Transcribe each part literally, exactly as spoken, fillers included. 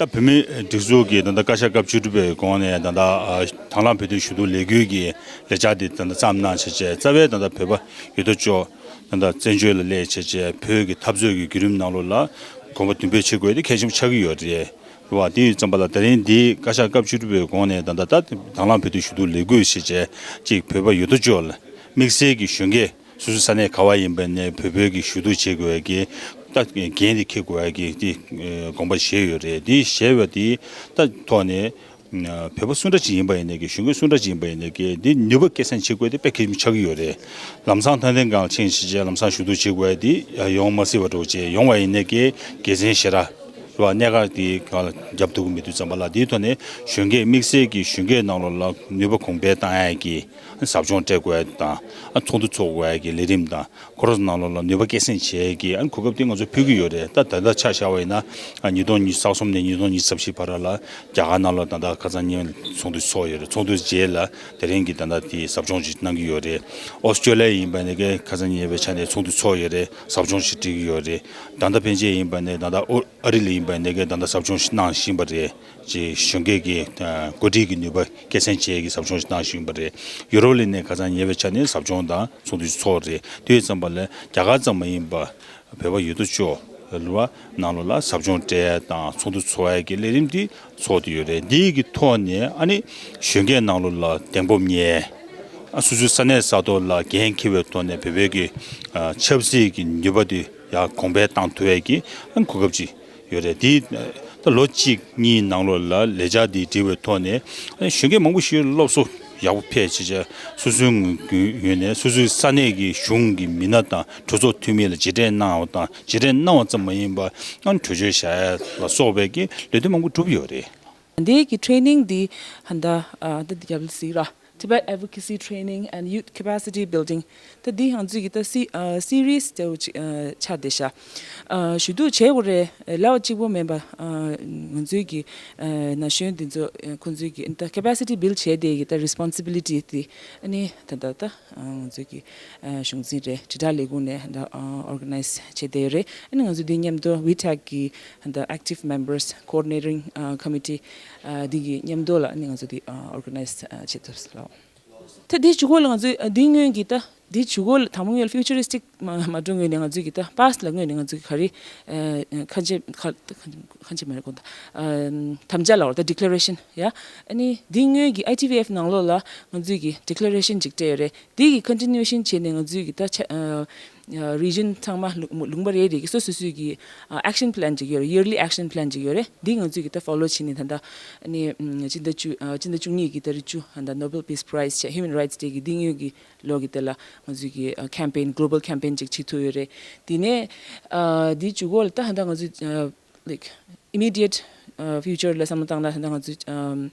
ད་བོད་མིའི་སྒྲིག་འཛུགས་ཀྱི་ད་ལྟ་བཀའ་ཤག་སྐབས་བཅུ་དྲུག་པའི་གོང་ནས་ད་ལྟ་ཨ་དང་བླངས་བོད་དོན་ཞུ་གཏུག་ལས་འགུལ་གྱི་ལས་འཆར་དེ་ད་ལྟ་བརྩམས་གནང་བྱས་བྱས་རྩ་བའི་ད་ལྟ་བོད་པ་ཡོད་དོ་ཅོག་ད་ལྟ་བཙན་བྱོལ་ལ་སླེབས་བྱས་བྱས་བོད་ཀྱི་འཐབ་རྩོད་ཀྱི་བརྒྱུད་རིམ་ནང་ལོགས་ལ་གོམ་པ་མདུན་སྤོས་བྱེད་དགོས་དེ་གལ་ཆེན་པོ་ཆགས་ཀྱི་ཡོད་རེད། རེད་བ། དེ་ཡིན་ཙམ་པ་ལ་ད་རིང་འདི་བཀའ་ཤག་སྐབས་བཅུ་དྲུག་པའི་གོང་ནས་ད་ལྟ་ད་དང་བླངས་བོད་དོན་ཞུ་གཏུག་ལས་འགུལ་བྱས་བྱས་ཅིག་བོད་པ་ཡོད་དོ་ཅོག་ལ་དམིགས་བསལ་གྱི་གཞོན་སྐྱེས་སོ་སོའི་ས་གནས་ག་བ་ཡིན་པ་ནས་བོད་བོད་ཀྱི་ཞུ་གཏུག་བྱེད་དགོས་ཀྱི་ད་འགན་དེ་འཁྱེར་དགོས་ཀྱི་དེ་དགོངས་པ་བཞེས་ཡོད་རེད། དེ་བཞེས་པ་དེ་ད་ཐོག་ནས་བོད་པ་སུ་འདྲ་ཅིག་ཡིན་པ་ཡིན་ནའི་གི་གཞོན་སྐྱེས་སུ་འདྲ་ཅིག་ཡིན་པ་ཡིན་ནའི་གི་འདི་ནུས་པ་སྐྱེད་སྲིང་བྱེད་དགོས་དེ་དཔེ་གལ་ཆེན་པོ་ཆགས་ཀྱི་ཡོད་རེད། ལམ་སང་ཐང་སྟེང་སྒང་ལ་ཕྱིན་བྱས་བྱས་ལམ་སང་ཞུ་གཏུག་བྱེད་དགོས་དེ་ཡོང་མ་སྲིད་པ་འདྲ་བོ་བྱས་ཡོང་བ་ཡིན་ནའི་གི་དགེ་མཚན་ཞེ་དྲག་རེད་བ། གནད་འགག་དེ་སྒང་ལ་རྒྱབ་ཐུག་གི་མི་འདུག་ཙམ་པ་ལ་དེའི་ཐོག་ནས་གཞོན་སྐྱེས་དམིགས་བསལ་གྱི་གཞོན་སྐྱེས་ནང་ལོགས་ལ་ནུས་པ་གོང་འཕེལ་བཏང་ཡས་ཀྱི་ཟབ་སྦྱོང་སྤྲད་དགོས་དང་ཚོགས་འདུ་ཚོགས་དགོས་ཀྱི་ལས་རིམ་དང་། ཁོ་རང་ཚོ་ནང་ལོགས་ལ་ནུས་པ་སྐྱེད་སྲིང་བྱེད་ཀྱི་ཨ་ནི་གོ་སྐབས་དེ་ང་ཚོས་ཕུལ་གྱི་ཡོད་རེད། ད་ད་ལྟ་ཆ་བཞག་པ་ཡིན་ན་ཨ་ཉིས་སྟོང་ཉི་ཤུ་རྩ་གསུམ་ནས་ཉིས་སྟོང་ཉི་ཤུ་རྩ་བཞི་བར་ལ་རྒྱ་གར་ནང་ལོགས་ད་ལྟ་ཁ་སང་ཉིན་ཚོགས་འདུ་ཚོགས་ཡོད་རེད། ཚོགས་འདུ་རྗེས་ལ་དེ་རིང་གི་ད་ལྟ་དེ་ཟབ་སྦྱོང་ཅིག་གནང་གི་ཡོད་རེད། ཨོ་སི་ཀྲེ་ལི་ཡ་ཡིན་པ་ནས་ཀྱི་ཁ་སང་ཉིན་ཡོད་པའི་ཆ་ནས་ཚོགས་འདུ་ཚོགས་ཡོད་རེད། ཟབ་སྦྱོང་ཞིག་སྒྲིག་གི་ཡོད་རེད། ད་ལྟ་ཕན་ཆད་ཡིན་པ་ནས་ད་ལྟ་ཨོ་ཨ་རི་ལ་ཡིན་པ་ནས་ཀྱི་ད་ལྟ་ཟབ་སྦྱོང་ཞིག་གནང་བཞིན་པ་རེད། ཅེས་གཞོན་སྐྱེས་ཀྱི་ཨ་འགོ་ཁྲིད་ཀྱི་ནུས་པ་སྐྱེད་སྲིང་བྱེད་ཀྱི་ཟབ་སྦྱོང་ཞིག་གནང་བཞིན་པ་རེད། ཡུ་རོབ་ལ་ནས་ཁ་སང་ཉེ་བའི་ཆ་ནས་ཟབ་སྦྱོང་དང་ཚོགས་འདུ་ཚོགས་རེད། དུས་ཙམ་པ་ལ་རྒྱ་གར་ཙམ་མ་ཡིན་པ་བོད་པ་ཡོད་དོ་ཅོག་ལ་ནང་ལོགས་ལ་ཟབ་སྦྱོང་སྤྲད་དང་ཚོགས་འདུ་ཚོགས་ཡས་ཀྱི་ལས་རིམ་འདི་ཚོགས་བསྡད་ཡོད་རེད། འདི་གི་ཐོག་ནས་ཨ་ནི་གཞོན་སྐྱེས་ནང་ལོགས་ལ་གདེང་སྤོབས་རྙེད། ཨ་སོ་སོའི་ས་གནས་ས་ཐོག་ལ་འགན་འཁྱེར་བའི་ཐོག་ནས་བོད་བོད་ཀྱི་ཨ་ཆབ་སྲིད་ཀྱི་ནུས་པ་དེ་ཡར་གོང་འཕེལ་བཏང་ཐུབ་ཡས་ཀྱི་ཨ་གོ་སྐབས་ཅིག་ཡོད་རེད། དེ་ད་ལོ་གཅིག་གཉིས་ནང་ལོགས་ལ་ལས་འཆར་འདི་བསྒྲིགས་པའི་ཐོག་ནས་གཞོན་སྐྱེས་མང་པོ་ཞིག་སློབ་གསོ་ཡག་པོ་ཕེབས་བྱས་བྱས་སོ་སོའི་ངོས་ནས་སོ་སོའི་ས་གནས་ཀྱི་གཞུང་གི་མི་སྣ་དང་གྲོས་ཚོགས་འཐུས་མི་ལ་མཇལ་འཕྲད་གནང་བ་དང་མཇལ་འཕྲད་གནང་བ་ཙམ་མ་ཡིན་པར་གྲོས་ཆོད་བཞག་ཡ་ལ་སོགས་པའི་གི་ལས་དོན་མང་པོ་གྲུབ་ཡོད་རེད། འདི་གི་ཊེ་རེ་ནིང་འདི་ཧན་ད་ཨ་ད་འདི་རྒྱབ་ལ་གཟིགས་ར། Tibet Advocacy Training and Youth Capacity Building། ད་འདི་ང་ཚོའི་གི་ད་སི་ཨ་སི་རི་སི་དེ་འདྲ་ཅིག་ཨ་ཆགས་བསྡད་ཤག་ཨ་ཞུ་གཏུག་བྱེད་དགོས་རེད། ལབ་པ་གཅིག་པོ་མིན་པ་ཨ་ང་ཚོའི་གི་ཨ་ན་གཞོན་འདི་ཚོ་ཨ་ཁོང་ཚོའི་གི་ད་ཁེ་པེ་སི་ཊི་བིལ་ཌི་བྱེད་བསྡད་ཀྱི་ད་རི་སི་པོན་སི་བི་ལི་ཊི་དེ་ཨ་ནི་ད་ད་ད་ཨ་ང་ཚོའི་གི་ཨ་གཞུང་འཛིན་རེད། དྲིལ་བསྒྲགས་ལས་ཁུངས་ནས་ད་ཨ་ཨོར་ག་ནའི་ཛི་བྱེད་བསྡད་ཡོད་རེད། ཨ་ནི་ང་ཚོ་འདི་མཉམ་དུ་ཝི་ཊེག་གི་ད་ཨེག་ཊིབ་མེམ་བར་སི་ཀོ་ཨོར་ཌི་ནེ་ཊིང་ཨ་ཁོ་མི་ཊི་ཨ་འདི་གི་མཉམ་དུ་ལ་ཨ་ནི་ང་ཚོ་འདི་ཨ་ཨོར་ག་ནའི་ཛི་ཨ་བྱེད་ཐུབ་ལ། ད་འདི་གཞུག་གུ་ལ་ང་ཚོས་འདི་སྔོན་གྱི་ད་འདི་གཞུག་གུ་ལ་དང་པོ་སྔོན་ལ་ཕིའུ་ཅར་རི་སི་ཊིག་མ་མ་འགྲོ་སྔོན་ནས་ང་ཚོས་ཀྱི་ད་པཱ་སི་ཊི་ལ་སྔོན་ནས་ང་ཚོས་ཀྱི་ག་རེ་ཁ་ཆེ་ཁ་ཁ་ཆེ་མ་རེད་གོ། ད་དམ་བཅའ་ལ་འོ་ད་ཌི་ཀི་ལེ་རེ་ཤན་ཡ། ཨ་ནི་འདི་སྔོན་གྱི་ཨའི་ཊི་བི་ཨེཕ་ནང་ལོགས་ལ་ང་ཚོས་ཀྱི་ཌི་ཀི་ལེ་རེ་ཤན་ཅིག་སྤྲད་ཡོད་རེད། འདི་གི་ཀོན་ཊི་ནུ་ཨེ་ཤན་བྱས་ནས་ང་ཚོས་ཀྱི་ད་ཆ་རི་ཇན་ཚང་མ་ལུང་ལུང་པ་རེ་རེ་གི་སོ་སོ་སོའི་གི་ཨེག་ཤན་པི་ལན་ཅིག་ཡོད་རེད། ཡར་ལི་ཨེག་ཤན་པི་ལན་ཅིག་ཡོད་རེད། འདི་ང་ཚོས་ཀྱི་ད་ཕོ་ལོ་བྱས་ནས་ད་ད་ཨ་ནི་སྤྱི་ཟླ་བཅུ་ཨ་སྤྱི་ཟླ་བཅུ་གཉིས་ཀྱི་ཏ་རིག་བཅུ་ད་ནོ་བེལ་པིས་པ་རའི་ཛི་བྱས་ཧིའུ་མན་རའིཊ་སི་ཌེ་གི་འདི་སྔོན་གྱི་ལོ་གི་དེ་ལ་ང་ཚོས་ཀྱི་ཨ་ཁེམ་པེན་གྷོ་ལོ་བལ་ཁེམ་པེན་ཅིག་བྱེད་ཐུབ་ཡོད་རེད། དེ་ནས་ཨ་འདི་གཞུག་གུ་ལ་ད་ཧ་ད་ང་ཚོས་ཨ་ལའིཀ་ཨི་མི་ཌི་ཡེཊ་ཨ་ཕིའུ་ཅར་ལ་བསམ་བློ་བཏང་ན་ཧ་ད་ང་ཚོས་ཨམ་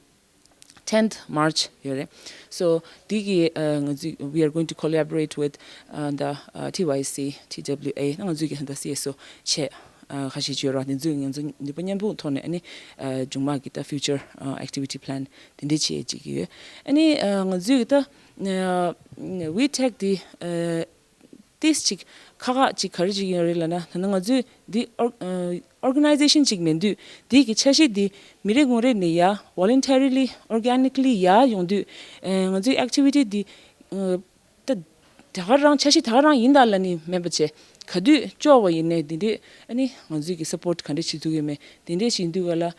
ཊེན་ཐི་མར་ཆི་ཡོད་རེད། སོ་འདི་གི་ཨ་ང་ཚོས་we are going to collaborate with uh, the uh, T Y C, T W A. ང་ཚོས་ཀྱི་ཧ་ད་སི་ཨེས་ཨོ་བྱས་ཨ་ཁ་ཤས་ཅིག་ཡོད་རེད། དེ་ཚོས་ང་ཚོ་ནུས་པ་མཉམ་སྤུངས་ཐོག་ནས་ཨ་ནི་ཨ་མཇུག་མ་གི་ད་ཕིའུ་ཅར་ཨ་ཨེག་ཊི་བི་ཊི་པི་ལན་དེ་འདྲས་བྱེད་ཅིག་ཡོད། ཨ་ནི་ཨ་ང་ཚོས་ཀྱི་ད་ཨ་ཝི་ཊེག་དེ་ཨ་ཏིས་ཅིག་ཁག་ཁག་ཅིག་ག་རེ་ཅིག་ཡོད་རེད་ལབ་ན། ད་ནི་ང་ཚོས་འདི་ཨོར་ཨ་ཨོར་ག་ནའི་ཛེ་ཤན་ཅིག་མིན་དུས་འདི་གི་འཆར་གཞི་འདི་མི་རེ་ངོ་རེ་ནས་ཡར་ཝོ་ལན་ཊ་རི་ལི་ཨོར་ག་ནི་ཀ་ལི་ཡར་ཡོང་དུས་ཨ་ང་ཚོའི་ཨེག་ཊི་བི་ཊི་འདི་ཨ་ད་ད་ག་རང་འཆར་གཞི་ད་ག་རང་ཡིན་ད་ལབ་ནི་མེད་པ་བྱས། ག་དུས་ལྕོགས་པ་ཡིན་ནའི་འདི་འདྲས་ཨ་ནི་ང་ཚོས་ཀྱི་སབ་པོར་ཊི་ག་འདྲས་བྱེད་ཐུབ་ཀྱི་མེད། དེ་འདྲས་བྱེད་དུས་ག་ལ་ཨ་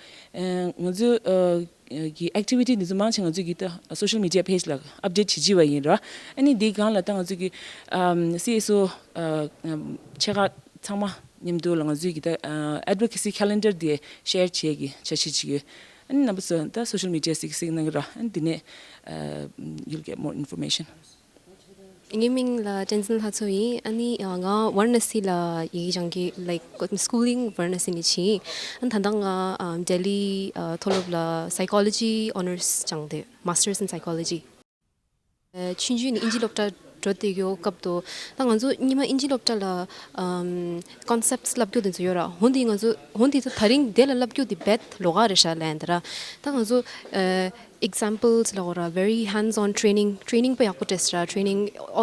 ང་ཚོའི་ཨ་གི་ཨེག་ཊི་བི་ཊི་འདི་ཚོ་མང་ཆེ་ང་ཚོས་ཀྱི་ད་སོ་ཤལ་མི་ཌི་ཡ་པེ་ཇི་ལ་ཨབ་ཌེཊ་བྱེད་ཀྱི་བ་ཡིན་ར། ཨ་ནི་འདི་སྒང་ལ་ད་ང་ཚོས་ཀྱི་ཨམ་སི་ཨེས་ཨོ་ཨ་ཨམ་ཆེ་ཁག་ཚང་མ་མཉམ་དུ་ལ་ང་ཚོས་ཀྱི་ད་ཨ་ཨེཌ་ཝོ་ཀེ་སི་ཁེ་ལེན་ཌར་འདི་ཤེར་བྱེད་ཀྱི་འཆར་གཞི་ཅིག་ཡོད། ཨ་ནི་རྣམ་པ་ཚོ་ད་སོ་ཤལ་མི་ཌི་ཡ་གཟིགས་གཟིགས་གནང་གི་ར། ཨ་ནི་འདི་ནས་ཨ་you'll get more information. ངའི་མིང་ལ་བསྟན་འཛིན་ལྷ་མཚོ་ཡིན། ཨ་ནི་ང་ཝ་ར་ཎ་སི་ལ་ཡི་གེ་སྦྱང་གི་like schooling ཝ་ར་ཎ་སི་ནས་བྱས་ཡིན། ཨ་ནི་ད་ལྟ་ང་ལྡི་ལི་མཐོ་སློབ་ལ་psychology honours སྦྱང་བསྡད། Masters in Psychology. ཆུང་ཆུང་ནས་ཨིན་ཇི་སློབ་གྲྭ་ འགྲོ་བསྡད་ཡོད་སྐབས་དུ་ད་ང་ཚོ་ཉི་མ་ཨིན་ཇི་སློབ་གྲྭ་ལ་ཨམ་concepts བསླབ་རྒྱུ་དེ་ཚོ་ཡོད་ར། འོ་འདི་ང་ཚོ་འོ་འདི་ད་དེ་རིང་དེ་ལ་བསླབ་རྒྱུ་དེ་རྦད་ལོགས་ཀ་རེད་ཤག་ལབ་ཡིན་ད་ར། ད་ང་ཚོ་ཨ་examples ལབ་དགོས་ར། very hands on training, training དཔེ་ཡག་པོ་སྤྲད་སོང་ར། training,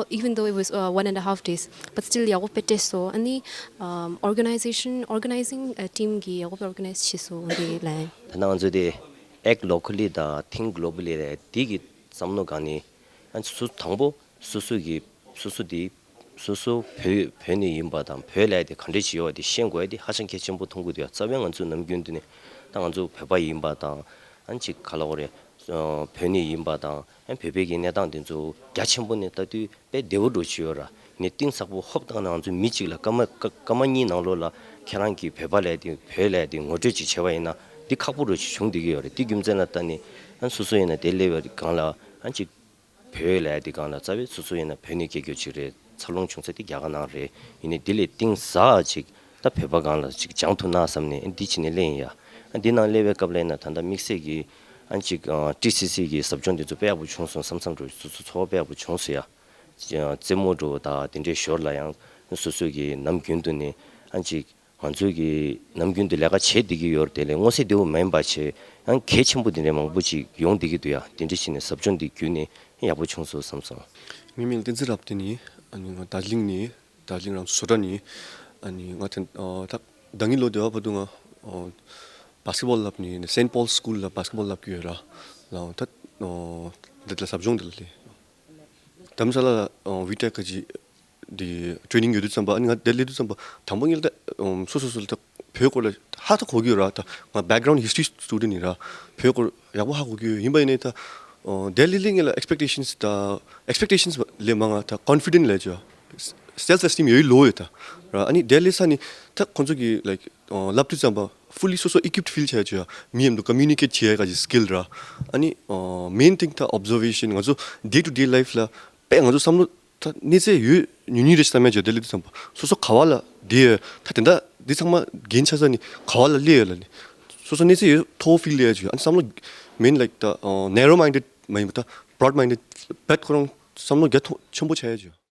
even though it was uh, one and a half days, but still ཡག་པོ་དཔེ་སྤྲད་སོང་། ཨ་ནི་ཨམ་organization, organizing uh, team གིས་ཡག་པོ་དཔེ་organize བྱས་སོང་འོ་འདི་ལབ་ཡིན། ད་ནང་ང་ཚོ་དེ་act locally དང་think globally རེད། དེ་གི་བསམ་བློ་སྒང་ནས་ཨ་ནི་སུ་དང་པོ་སོ་སོ་གི་སོ་སོ་དེ་སོ་སོ་བོད་བོད་ནས་ཡིན་པ་དང་བོད་ལ་དེ་ག་འདྲས་ཅིག་ཡོད་པ་དེ་ཤེས་དགོས་ཡ་དེ་ཧ་ཅང་གལ་ཆེན་པོ་མཐོང་གི་འདུག་ཡ། རྩ་བའི་ང་ཚོ་ནམ་རྒྱུན་དུ་ནས་ད་ང་ཚོ་བོད་པ་ཡིན་པ་དང་ཨ་ནི་ཅིག་ག་ལབ་དགོས་རེད། བོད་ནས་ཡིན་པ་དང་ཨ་ནི་བོད་པའི་གི་གནས་སྟངས་དེ་ཚོ་རྒྱ་ཆེན་པོ་ནས་ལྟ་དུས་དཔེ་བདེ་བོ་འདྲ་ཅིག་ཡོད་ར། ནས་གཏིང་ཟབ་པོ་ཧོབ་བཏང་ན་ང་ཚོ་མི་གཅིག་ལ་སྐར་མ་སྐར་མ་གཉིས་ནང་ལོགས་ལ་ཁྱེད་རང་གིས་བོད་པ་ལ་དེ་བོད་ལ་དེ་ངོ་སྤྲོད་ཅིག་བྱས་པ་ཡིན་ན་འདི་ཁག་པོ་འདྲ་ཅིག་བྱུང་བསྡད་ཀྱི་ཡོད་རེད། དེ་རྒྱུ་མཚན་ལ་ལྟ་ནས་ཨ་ནི་སོ་སོ་ཡིན་ན་དེ་སླེབས་པའི་སྒང་ལ་ཨ་ནི་ཅིག་བོད་ལ་དེ་སྒང་ལ་རྩ་བའི་སོ་སོ་ཡིན་ན་བོད་ནས་སྐྱེས་རྒྱུ་ཅིག་རེད། འཚར་ལོངས་བྱུང་ས་དེ་རྒྱ་གར་ནང་རེད། ཡིན་ནའི་དེ་ལས་གཏིང་ཟབ་ཅིག་ད་བོད་པ་སྒང་ལ་ཅིག་སྦྱང་ཐུབ་ན་བསམ་ནས་འདི་བྱས་ནས་སླེབས་ཡིན་ཡ། ཨ་འདི་ནང་སླེབས་པའི་སྐབས་ལ་ཡིན་ན་ད་ལྟ་དམིགས་བསལ་གྱི་ཨ་ཅིག་ཨ་ཊི་སི་སི་གི་ཟབ་སྦྱོང་འདི་ཚོ་དཔེ་ཡག་པོ་བྱུང་སོང་བསམ་བསམ་འདྲ་སོ་སོ་ཚོར་བ་དཔེ་ཡག་པོ་བྱུང་སོང་ཡ། རྩེད་མོ་འདྲ་དང་དེ་འདྲའི་ཞོར་ལ་ཡང་སོ་སོ་གི་ནམ་རྒྱུན་དུ་ནས་ཨ་ཅིག་ང་ཚོས་ཀྱི་ནམ་རྒྱུན་དུ་ལས་ཀ་བྱེད་བསྡད་ཀྱི་ཡོད་རེད། དེ་ལས་མངོན་གསལ་དོད་པོ་མིན་པ་བྱས་ཡང་གལ་ཆེན་པོ་དེ་འདྲའི་མང་པོ་ཅིག་ཡོང་བསྡད་ཀྱི་འདུག་ཡ། དེ་འདྲ་བྱས་ནས་ཟབ་སྦྱོང་འདི་བརྒྱུད་ནས་ཡག་པོ་བྱུང་སོང་བསམ་སོང་། ངའི་མིང་བསྟན་འཛིན་རབ་བརྟན་ཡིན། ཨ་ནི་ང་དར་ཇི་ལིང་ནས་དར་ཇི་ལིང་རང་བཙན་བཟོ་གྲྭ་ནས། ཨ་ནི་ང་དེ་ད་ཟླ་ཉིན་ལོ་དེ་བ་བར་དུ་ང་བྷ་སི་ཀེ་བོལ་བསླབ་ནས་སེན་པོལ་སི་ཀུལ་ལ་བྷ་སི་ཀེ་བོལ་བསླབ་ཀྱི་ཡོད་ར། ལའང་ད་འདི་ལ་ཟབ་སྦྱོང་འདི་ལ་སླེབས། དྷ་རམ་ས་ལ་ལ་ཝི་ཊེག་གི་དེ་ཊེ་རེ་ནིང་ཡོད་དུས་ཙམ་པ། ཨ་ནི་ང་དེ་སླེབས་དུས་ཙམ་པ་དང་པོ་ངས་ད་ཨམ་སོ་སོ་སོ་ལ་ད་བོད་སྐོར་ལ་ཧ་ད་གོ་གི་ཡོད་ར། ད་ང་background history student ཡིན་ར། བོད་སྐོར་ཡག་པོ་ཧ་གོ་གི་ཡོད། ཡིན་པ་ཡིན་ནའི་ད་ཨ་དེ་སླེབས་སླེབས་ངས་ལ་ཨེག་སི་པེག་ཊེ་ཤན་སི་ད་ཨེག་སི་པེག་ཊེ་ཤན་སི་ལས་མང་ང་ད་ཀོན་ཕི་ཌེན་སི་ལས་ཅོ་སེལ་ཕི་ཨེ་སི་ཊིམ་ཡོད་ལོ་ཡོད་ད་ར། ཨ་ནི་དེ་སླེབས་ས་ནི་ད་ཁོང་ཚོ་གི་ལའིཀ་ཨ་བསླབ་དུས་ཙམ་པ་fully སོ་སོ་equipped feel བྱས་ཅོ་མི་མཉམ་དུ་communicate བྱེད་ཡ་ག་ཅིག་སི་ཀིལ་ར། ཨ་ནི་ཨ་main thing ད་ཨོབ་ཛར་ཝེ་ཤན། ང་ཚོ་day to day life ལ་དཔེ་ང་ཚོ་བསམ་བློ་ད་གནས་ཚད་ཡོད་ཉུང་ཉུང་རེ་ཞིག་བསམ་ཡ་ཅིག་དེ་ལས་དུས་ཙམ་པ་སོ་སོ་ག་བ་ལ་བསྡད་ཡོད། ད་དེ་འདྲ་འདི་ཚང་མ་འགན་ཆགས་ས་ནི་ག་བ་ལ་སླེབས་ཡོད་ལ་ནི་སོ་སོ་གནས་ཚད་ཡོད་མཐོ་བོ་ཕིལ་ལ་ཡ་ཅིག་ཡོད། ཨ་ནི་བསམ་བློ་མིན་ལའིཀ་ད་ཨ་narrow minded མ་ཡིན་པ་ད་broad minded རྦད་ཁོ་རང་བསམ་བློ་རྒྱ་མཐོ་ཆེན་པོ་ཆགས་ཡ་ཅིག་ཡོད།